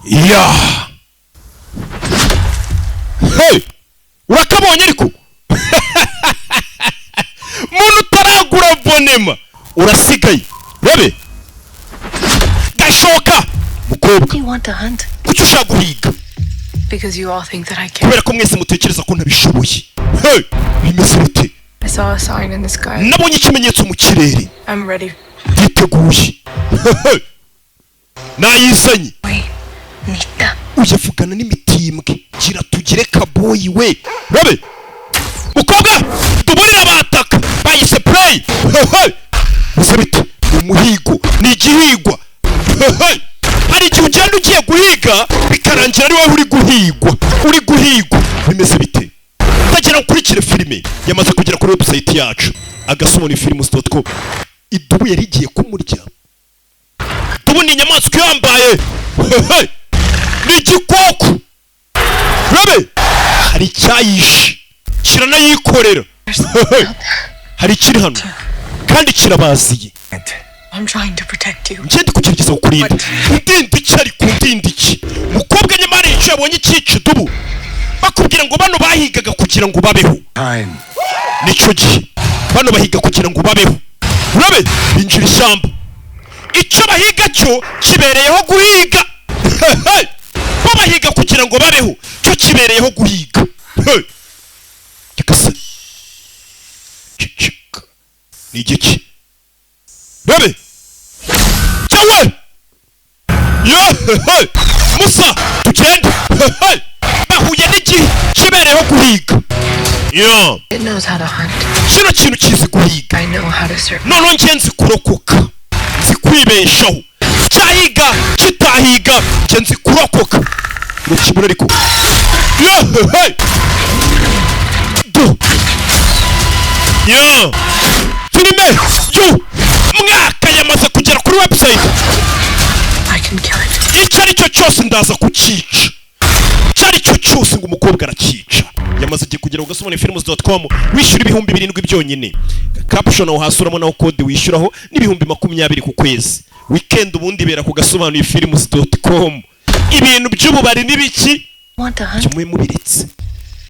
Ya, hey, urakabonye? Ariko muntu utaragura abonnement urasigaye. Rabe gashoka mukobwa. Do you want to hunt? Kuki ushaka guhiga? Because you all think that I can't. Kubera ko mwese mutekereza ko ntabishoboye. Hey, bimeze bite? I saw a sign in the sky. Nabonye ikimenyetso mu kirere. I'm ready. Nditeguye. Hey, nayizanye. Wait, Nita. Uyavugana n'imitimbwe, gira tugire kaboyi we. Rabe mukobwa, tuburire abataka bayise prey. Hey, bimeze bite? Ni umuhigo, ni igihigwa. Hey, hari igihe ugenda ugiye guhiga, bikarangira ari wowe uri guhigwa, uri guhigwa. Bimeze bite? Ndagira ngo ukurikire filime yamaze kugera kuri website yacu, agasobanuyefilms.com. Idubu yari igiye kumurya. Idubu ni inyamaswa ihambaye. Hey, ni igikoko. Rabe, hari icyayishe kiranayikorera. Hey, hari ikiri hano kandi kirabaziye. I'm trying to protect you. Njye ndi kugerageza kukurinda. Undinda iki? Ariko undinda iki, mukobwa? Nyamara icyo yabonye cyica idubu. Bakubwira ngo bano bahigaga kugira ngo babeho. Time. Nicyo gihe bano bahiga kugira ngo babeho. Urabe binjira ishyamba, icyo bahiga cyo kibereyeho guhiga. Hey! Bo bahiga kugira ngo babeho, cyo kibereyeho guhiga. Hey! Reka se, ceceka, ni igiki? Rabe cyawe yo. Hey! Musa, tugende. Hey! Bahuye n'igihe kibereyeho guhiga yo. It knows how to hunt. Kino kintu kizi guhiga. I know how to survive. Noneho njye nzi kurokoka, nzi kwibeshaho. Cyahiga kitahiga, njye nzi kurokoka. Urakibura ariko. Yo, hey! Do yo, filime yo mwaka yamaze kugera kuri website. I can kill it. Icyo ari cyo cyose ndaza kucyica, icyo ari cyo cyose. Ngo umukobwa aracyica. Yamaze igihe kugera ku gasobanuyefilms.com, wishyura 7000 byonyine. Caption aho hasi urabona naho code wishyuraho n'20,000 ku kwezi. Weekend ubundi ibera ku gasobanuyefilms.com. Ibintu by'ububari n'ibiki Want to hunt? kimwe mubiretse.